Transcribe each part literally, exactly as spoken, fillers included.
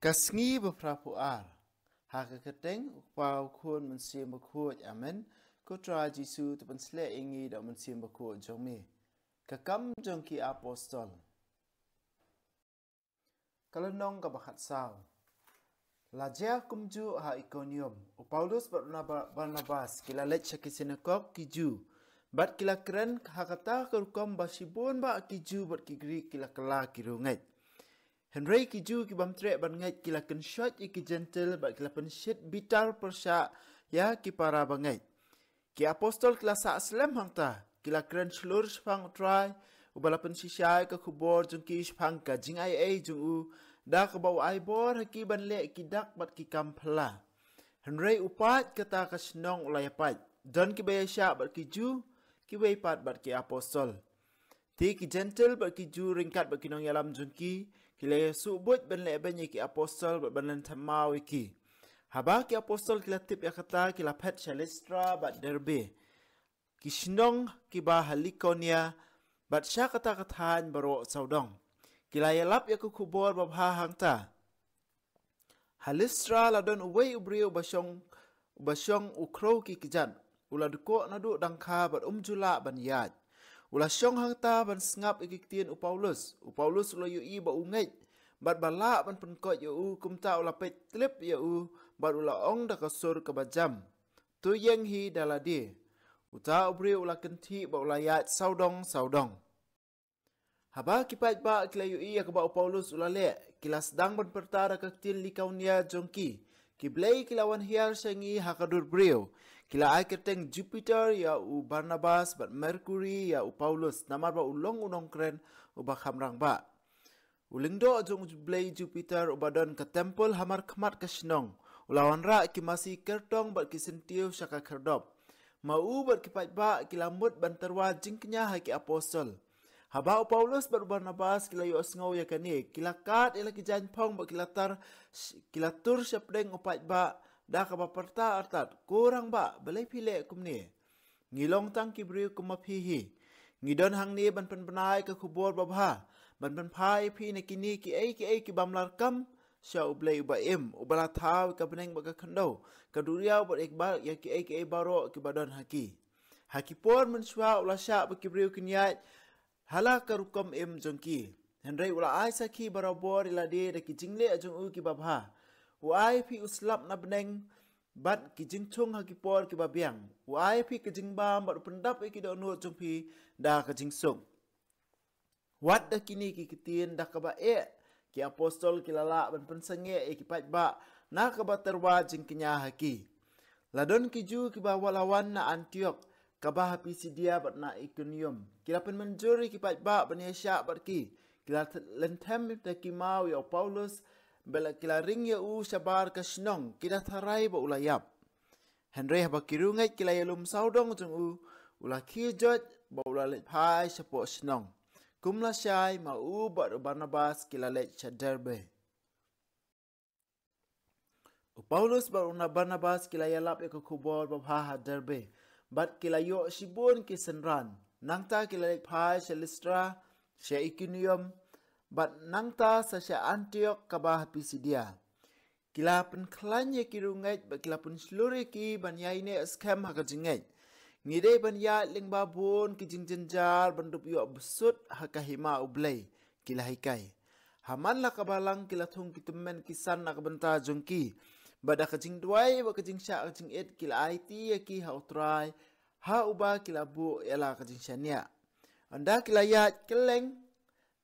Ka sngi ba phra phew ar. Ha ka kyrteng u Kpa, u Khun, Mynsiem Bakhuid. Amen. Ko Trai Jisu, to pynshlur ïa ngi da u Mynsiem Bakhuid jong me. Ka Kam jong ki Apostol. Ka lynnong kaba khatsaw. La jia kumjuh ha Ikonium, u Paulus bad Barnaba-, Barnabas ki la leit sha ki sinagog ki Jiw, bad ki la kren ha kata ka rukom ba shibun bah ki Jiw bad ki Grik ki la kylla ki riewngeit. Hynrei ki Jiw ki bym treh ban ngeit ki la kynshoit ïa ki Jentil bad ki la pynshit bitar pyrshah ïa ki para bangeit. Ki Apostol ki la sah slem hangta, ki la kren shlur shaphang u Trai, uba la pynshisha ïa ka khubor jong ki shaphang ka jingaiei jong u, da kaba u ai bor ha ki ban leh ki dak bad ki kam phylla. Hynrei u paid kata ka shnong u la ïapait. Don kiba ïaishah bad ki Jiw, kiwei pat bad ki Apostol. Te ki Jentil bad ki Jiw ryngkat bad ki nongïalam jong ki, ki la ïasuh buit ban leh beiñ ïa ki Apostol bad ban lynthem maw ïa ki. Haba ki Apostol ki la tip ïa kata, ki la phet sha Listra bad Derbe, ki shnong kiba ha Likaonia, bad sha kata ka thaiñ baroh sawdong. Ki la ïalap ïa ka khubor babha hangta. Ha Listra la don uwei u briew ba shong, ba shong u khrew ki kjat. U la dkoh naduh dang kha bad um ju lah ban ïaid. U la shong hangta ban sngap ïa ki ktien u Paulus. U Paulus u la ïohi ba u ngeit, bad ba lah ban pynkoit ïa u, kumta u la peit tlip ïa u, bad u la ong da ka sur kaba jam: To ïeng hi da lade. Uta u briew u la kynthih bad u la ïaid sawdong sawdong. Haba ki paidbah ki la ïohi ïa kaba u Paulus u la leh, ki la sdang ban pyrta da ka ktien Likaonia jong ki: Ki blei ki la wan hiar sha ngi ha ka dur briew. Ki la ai kyrteng Jupiter ïa u Barnabas bad Merkuri ïa u Paulus, namar ba u long u nongkren uba kham rangbah. U lyngdoh jong u blei Jupiter uba don ka templ ha markhmat ka shnong, u la wanrah ki masi kyrtong bad ki syntiew sha ka khyrdop. Ma u bad ki paidbah ki la mut ban tyrwa jingkñia ha ki Apostol. Haba u Paulus bad u Barnabas ki la ïohsngew ïa kane, ki la kad ïa la ki jaiñphong bad ki la tar, ki la tur shapdeng u paidbah, da kaba pyrta artat: Ko rangbah, balei phi leh kumne? Ngi long tang ki briew kum ma phi hi. Ngi don hangne ban pynbna ïa ka khubor babha, ban pynphai ïa phi na kine kiei kiei ki bym lah kam sha U Blei uba im, uba la thaw ïa ka bneng bad ka khyndew, ka duriaw bad ïa kiei kiei baroh kiba don ha ki. Ha ki por mynshuwa u la shah ba ki briew kin ïaid ha la ka rukom im jong ki. Hynrei u la ai sakhi barabor ïa lade da ki jingleh jong u kiba bha. U ai ïa phi u slap na bneng bad ki jingthung ha ki por kiba biang. U ai ïa phi ka jingbam bad u pyndap ïa ki dohnud jong phi da ka jingsuk. Wat da kine ki ktien, da kaba eh, ki Apostol ki la lah ban pynsangeh ïa ki paidbah na kaba tyrwa jingkñia ha ki. La don ki Jiw kiba la wan na Antiok, kaba ha Pisidia bad na Ikonium. Ki la pynmynjur ïa ki paidbah ban ïaishah bad ki. Ki la lynthem da ki maw ïa u Paulus, bad ki la ring ïa u shabar ka shnong, ki da tharai ba u la ïap. Hynrei haba ki riewngeit ki la ïalum sawdong jong u, u la khie joit bad u la leit phai shapoh shnong. Kum lashai, ma u bad u Barnabas ki la leit sha Derbe. U Paulus bad u Barnabas ki la ïalap ïa ka khubor babha ha Derbe, bad ki la ïoh shibun ki synran. Nangta ki la leit phai sha Listra, sha Ikonium, bad nangta sa sha Antiok kaba ha Pisidia. Ki la pynkhlaiñ ïa ki riewngeit bad ki la pynshlur ïa ki ban ïaineh skhem ha ka jingngeit. Ngi dei ban ïaid lyngba bun ki jingjynjar ban dup ïoh bsut ha ka hima U Blei, ki la hikai. Ha man la ka balang ki la thung ki tymmen ki san na ka bynta jong ki. Bad da ka jingduwai bad ka jingshah ka jingit ki la aiti ïa ki ha U Trai, ha uba ki la buh ïa la ka jingshaniah. Ynda ki la ïaid kylleng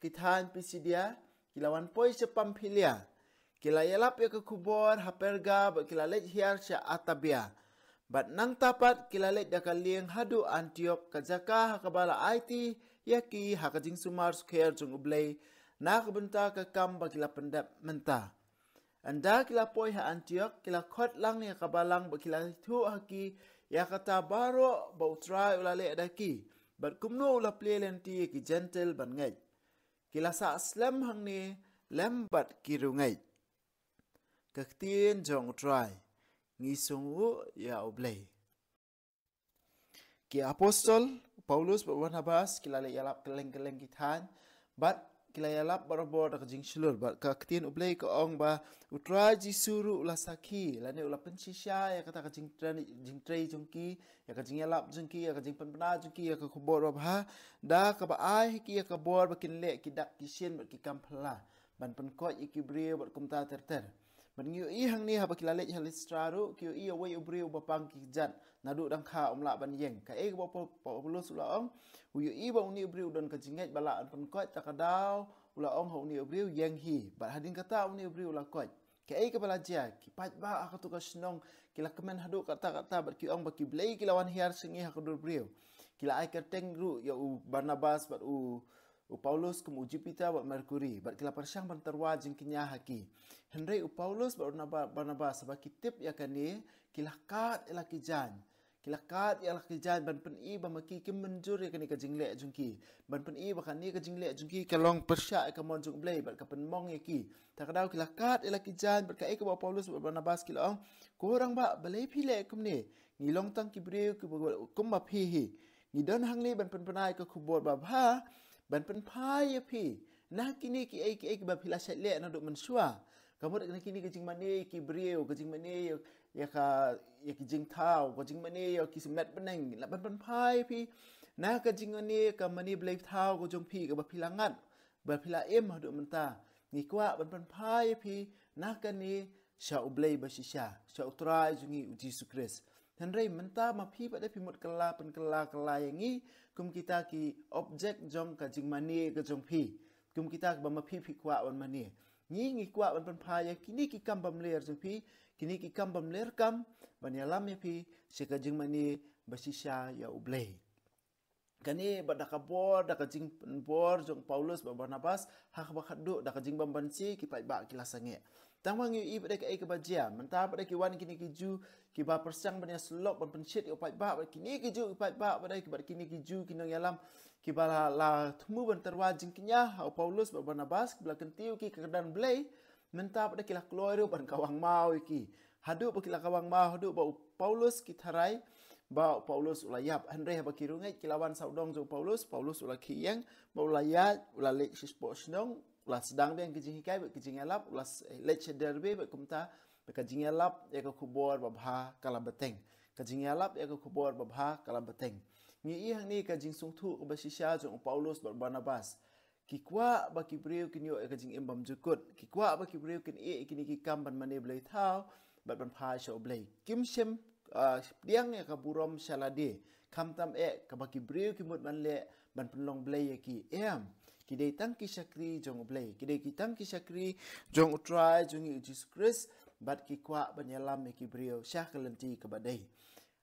ki thaiñ Pisidia, ki la wan poi sha Pamphilia. Ki la ïalap ïa ka khubor ha Perga bad ki la leit hiar sha Atabia. Bad nangta pat ki la leit da ka lieng haduh Antiok, ka jaka ha kaba la aiti ïa ki ha ka jingsumar sukher jong U Blei na ka bynta ka kam ba ki la pyndep mynta. Ynda ki la poi ha Antiok, ki la khot lang ïa ka balang bad ki la ïathuh ha ki ïa kata baroh ba U Trai u la leh da ki, bad kumno u la plie lynti ïa ki Jentil ban ngeit. Ki la sah slem hangne lem bad ki riewngeit. Ka ktien jong U Trai. Ngi sngewnguh ïa U Blei. Ki Apostol, u Paulus bad u Barnabas, ki la leit ïalap kylleng kylleng ki thaiñ, bad ki la ïalap barabor da ka jingshlur, bad ka ktien U Blei ka ong ba U Trai Jisu ruh u la sakhi, lane u la pynshisha ïa kata ka jingtrei, jingtrei jong ki, ïa ka jingïalap jong ki, ïa ka jingpynbna jong ki ïa ka khubor babha, da kaba ai ha ki ïa ka bor ba kin leh ki dak ki shin bad ki kam phylla, ban pynkoit ïa ki briew bad kumta ter ter. Bad ngi ïohi hangne haba ki la leit ha Listra ruh, ki ïohi ïa uwei u briew ba pang ki kjat, naduh dang kha um lah ban ïeng. Kaei kaba Pau-, Paulus u la ong, u ïohi ba une u briew u don ka jingngeit ba lah ban pynkoit, ta ka daw u la ong ha une u briew, ïeng hi. Bad hadien kata une u briew u la koit. Kaei kaba la jia, ki paidbah ha katu ka shnong ki la kmen haduh katta katta bad ki ong ba ki blei ki la wan hiar sha ngi ha ka dur briew. Ki la ai kyrteng ruh ïa u Barnabas bad u, u Paulus kum u Jupiter bad Mercury, bad ki la pyrshang ban tyrwa jingkñia ha ki. Hynrei u Paulus bad u Barnaba-, Barnabas haba ki tip ïa kane, ki la kad ïa la ki jaiñ. Ki la kad ïa la ki jaiñ ban pyni ba ma ki kim mynjur ïa kane ka jingleh jong ki. Ban pyni ba kane ka jingleh jong ki ka long pyrshah ïa ka mon jong U Blei bad ka pynmong ïa ki. Ta ka daw ki la kad ïa la ki jaiñ bad kaei kaba u Paulus bad Barnabas ki la ong, ko rangbah, balei phi leh kumne? Ngi long tang ki briew kiba kum ma phi hi. Ngi don hangne ban pynbna ïa ka khubor babha, ban pynphai ïa phi na kine kiei kiei kiba phi la shait leh naduh mynshuwa. Ka mut na kine ki jingmane ïa ki briew, ka jingmane ïa, ïa ka, ïa ki jingthaw, ka jingmane ïa ki met bneng, la ban pynphai ïa phi na ka jingmane, ka mane blei thaw ka jong phi kaba phi la ngat, ba phi la im haduh mynta. Ngi kwah ban pynphai ïa phi na kane sha U Blei ba shisha, sha U Trai jong ngi U Jisu Khrist. Hynrei mynta ma phi pat de phi mut kylla pynkylla kylla ïa ngi kum kita ki object jong ka jingmane ka jong phi, kum kita kiba ma phi phi kwah ban mane. Ngi, ngi kwah ban pynphai ïa kine ki kam bymler jong phi, kine ki kam bymler kam, ban ïalam ïa phi sha ka jingmane ba shisha ïa U Blei. Kane bad da ka bor, da ka jingpynbor jong Paulus bad Barnabas, ha kaba khatduh da ka jingbymbanse ki paidbah ki la sangeh. Tang ba ngi ïohi pat de kaei kaba jia, mynta pat de ki wan kine ki Jiw kiba pyrshang ban ïasyllok ban pynshit ïa u paidbah, bad kine ki Jiw ki paidbah pat de, bad kine ki Jiw ki nongïalam kiba la, la thmu ban tyrwa jingkñia ha u Paulus bad Barnabas, kiba la kyntiew ki ka kyrdan Blei, mynta pat de ki la kloi ruh ban kawang maw ïa ki. Haduh ba ki la kawang maw, haduh ba u Paulus ki tharai ba u Paulus u la ïap. Hynrei haba ki riewngeit ki la wan sawdong jong u Paulus, Paulus u la khie ïeng, ba u la ïaid, u la leit shapoh shnong, u la sdang biang ki jinghikai bad ki jingïalap, u la s-, leit sha Derbe bad kumta, bad ka jingïalap ïa ka khubor babha ka la bteng. Ka jingïalap ïa ka khubor babha ka la bteng. Ngi ïohi hangne ka jingsngewthuh kaba shisha jong u Paulus bad Barnabas. Ki kwah ba ki briew kin ïoh ïa ka jingim bymjukut. Ki kwah ba ki briew kin ïeh ïa kine ki kam ban mane blei thaw bad ban phai sha U Blei. Kim shym, ah, pdiang ïa ka burom sha lade. Khamtam eh kaba ki briew ki mut ban leh ban pynlong blei ïa ki. Em, ki dei tang ki shakri jong U Blei. Ki dei ki tang ki shakri jong U Trai jong ngi U Jisu Khrist, bad ki kwah ban ïalam ïa ki briew sha ka lynti kaba dei.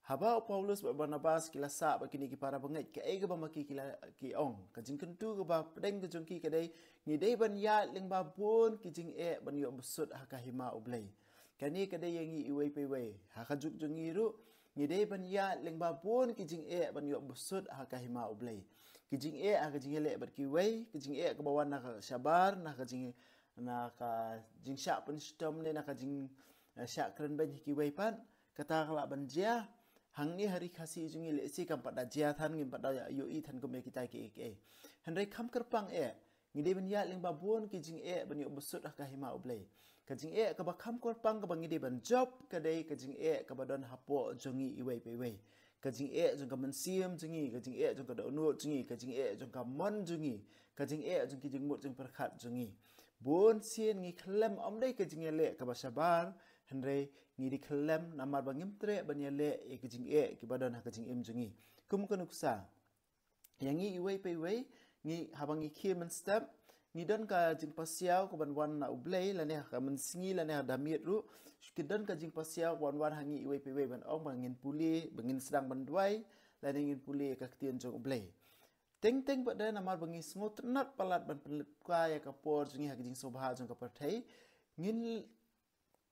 Haba u Paulus bad Barnabas ki la sah bad kine ki para bangeit, kaei kaba ma ki ki la, ki ong. Ka jingkyntu kaba pdeng ka jong ki ka dei, ngi dei ban ïaid lyngba bun ki jingeh ban ïoh bsut ha ka hima U Blei. Kane ka dei ïa ngi iwei pa iwei. Ha ka juk jong ngi ruh, ngi dei ban ïaid lyngba bun ki jingeh ban ïoh bsut ha ka hima U Blei. Ki jingeh ha ka jingïaleh bad kiwei, ki jingeh kaba wan na ka shabar, na ka jing, na ka jingshah pynshitom ne na ka jing, eh, shah kren beiñ ha kiwei pat. Kata ka lah ban jia, hangne ha ri Khasi jong ngi lehse kam pat da jia than, ngim pat da ïohi than kum ïa kita kiei kiei. Hynrei kham kyrpang eh, ngi dei ban ïaid lyngba bun ki jingeh ban ïoh bsut ha ka hima U Blei. Ka jingeh kaba kham kyrpang kaba ngi dei ban jop ka dei ka jingeh kaba don hapoh jong ngi iwei pa iwei. Ka jingeh jong ka mynsiem jong ngi, ka jingeh jong ka dohnud jong ngi, ka jingeh jong ka mon jong ngi, ka jingeh jong ki jingmut jingpyrkhat jong ngi. Bun sien ngi khyllem ym dei ka jingïaleh kaba shabar, hynrei ngi dei khyllem namar ba ngim treh ban ïaleh ïa ka jingeh kiba don ha ka jingim jong ngi. Kum ka nuksa, ïa ngi iwei pa iwei, ngi haba ngi khie mynstep, ngi don ka jingpasiaw kaban wan na U Blei, lane ha ka mynsngi, lane ha ka miet ruh, ki don ka jingpasiaw kaban wan ha ngi iwei pa iwei ban ong ba ngin pule, ba ngin sdang ban duwai, lane ngin pule ka ktien jong U Blei. Teng teng pat de namar ba ngi sngewtynnat palat ban pynlip kai ïa ka por jong ngi ha ka jingsngewbha jong ka pyrthei, ngin,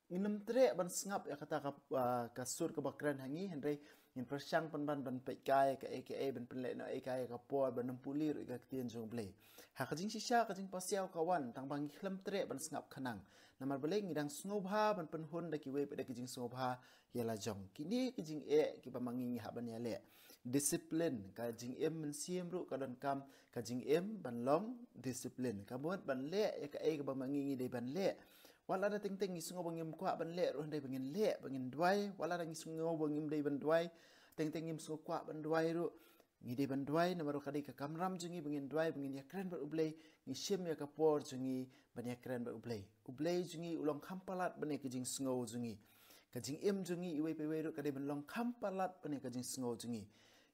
ngin ym treh ban sngap ïa kata ka, ah, ka sur kaba kren ha ngi, hynrei ngin pyrshang pynban ban peit kai ïa kaei kaei, ban pynlehnohei kai ïa ka por, ban ym pule ruh ïa ka ktien jong U Blei. Ha ka jingshisha ka jingpasiaw ka wan, tang ba ngi khlem treh ban sngap khnang. Namar balei? Ngi dang sngewbha ban pynhun da kiwei pat de ki jingsngewbha ïa la jong. Kine ki jingeh kiba ma ngi ngi hap ban ïaleh. discipline. Ka jingim mynsiem ruh ka donkam ka jingim ban long discipline. Ka mut ban leh ïa kaei kaba ma ngi ngi dei ban leh. Wat lada teng teng ngi sngew ba ngim kwah ban leh ruh, hynrei ba ngin leh, ba ngin duwai. Wat lada ngi sngew ba ngim dei ban duwai, teng teng ngim sngew kwah ban duwai ruh, ngi dei ban duwai, namar ruh ka dei ka kamram jong ngi ba ngin duwai, ba ngin ïakren bad U Blei. Ngi shim ïa ka por jong ngi ban ïakren bad U Blei. U Blei jong ngi u long kham palat ban ïa ka jingsngew jong ngi. Ka jingim jong ngi iwei pa iwei ruh ka dei ban long kham palat ban ïa ka jingsngew jong ngi.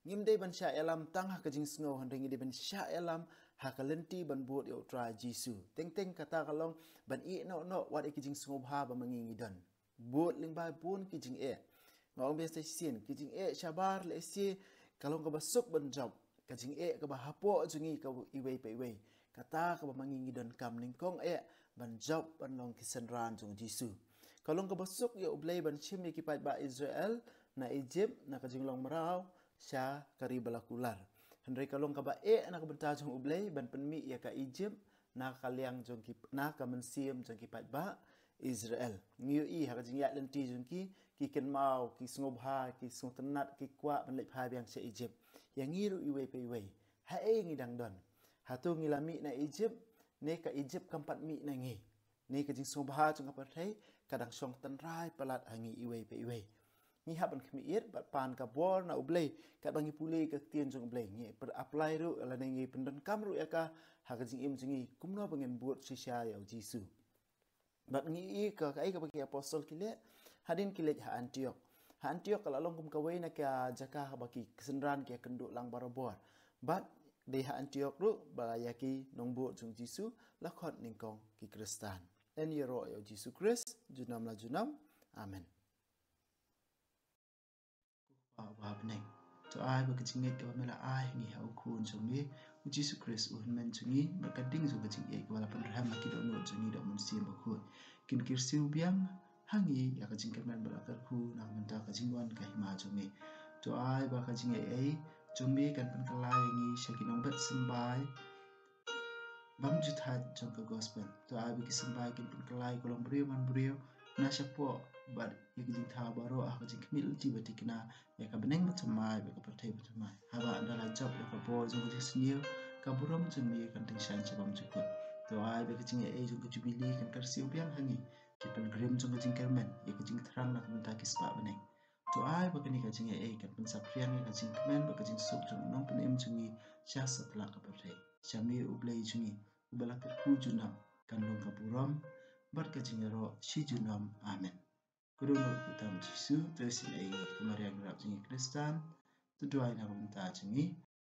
Ngim dei ban shah ïalam tang ha ka jingsngew, hynrei ngi dei ban shah ïalam ha ka lynti ban bud ïa U Trai Jisu. Teng teng kata ka long ban ïeh noh noh wat ïa ka jingsngewbha ba ma ngi ngi don. Bud lyngba bun ki jingeh. Nga ong biang sa shisien, ki jingeh shabar lehse ka long kaba suk ban jop. Ka jingeh kaba hapoh jong ngi ka iwei pa iwei, kata kaba ma ngi ngi donkam nyngkong eh ban jop ban long ki synran jong U Jisu. Ka long kaba suk ïa U Blei ban shim ïa ki paidbah Israel na Egypt, na ka jinglong mraw sha ka ri ba la kular. Hynrei ka long kaba eh na ka bynta jong U Blei ban pynmih ïa ka Egypt na ka liang jong ki, na ka mynsiem jong ki paidbah Israel. Ngi ïohi ha ka jingïaid lynti jong ki, ki kynmaw, ki sngewbha, ki sngewtynnat, ki kwah ban leit phai biang sha Egypt. Ïa ngi ruh iwei pa iwei, haei ngi dang don? Hato ngi la mih na Egypt, ne ka Egypt kam pat mih na ngi? Ne ka jingsngewbha jong ka pyrthei ka dang shong tynrai palat ha ngi iwei pa iwei? Ngi hap ban khmih ïit bad pan ka bor na U Blei katba ngi pule ka ktien jong U Blei. Ngi apply ruh lane ngi pyndonkam ruh ïa ka ha ka jingim jong ngi, kumno ba ngin bud shisha ïa U Jisu. Bad ngi ïohi ka, kaei kaba ki apostol ki leh hadien ki leit ha Antiok. Ha Antiok ka la long kum kawei na ka jaka ba ki synran ki ïakynduh lang barabor. Bad dei ha Antiok ruh ba ïa ki nongbud jong U Jisu la khot nyngkong ki Khristan. Yn ïaroh ïa U Jisu Khrist junom la junom. Amen. Ko Kpa uba ha bneng, to ai ba ka jingngeit kaba me la ai ha ngi ha U Khun jong me U Jisu Khrist U Hynmen jong ngi, bad ka ding jong ka jingïeit kaba la pynrhem ha ki dohnud jong ngi da U Mynsiem Bakhuid, kin kyrsiew biang ha ngi ïa ka jingkyrmen bad la kyrkhu na ka bynta ka jingwan ka Hima jong me. To ai ba ka jingaiei jong me kan pynkylla ïa ngi sha ki nongbet symbai bymjukthait jong ka gospel. To ai ba ki symbai kin pynkylla ïa ka longbriew manbriew na shapoh bad ïa ka jingthaw baroh ha ka jingkhmih lynti ba thikna ïa ka bneng bathymmai bad ka pyrthei bathymmai. Haba ynda la jop ïa ka bor jong ka jingsniew, ka burom jong me kan tyngshaiñ sha bymjukut. To ai ba ka jingaiei jong ka Jubili kan kyrsiew biang ha ngi, ki pilgrim jong ka jingkyrmen, ïa ka jingthrang na ka bynta ki spah bneng. To ai ba kane ka jingaiei kan pynsaphriang ïa ka jingkmen bad ka jingsuk jong u Nongpynim jong ngi sha satlak ka pyrthei. Sha me U Blei jong ngi uba la kyrkhu junom, kan long ka burom bad ka jingïaroh shi junom. Amen. Ka dohnud kyrteng U Jisu, to isynei ïa ngi. Ko Maria nongrep jong ngi Khristan, to duwai na ka bynta jong ngi.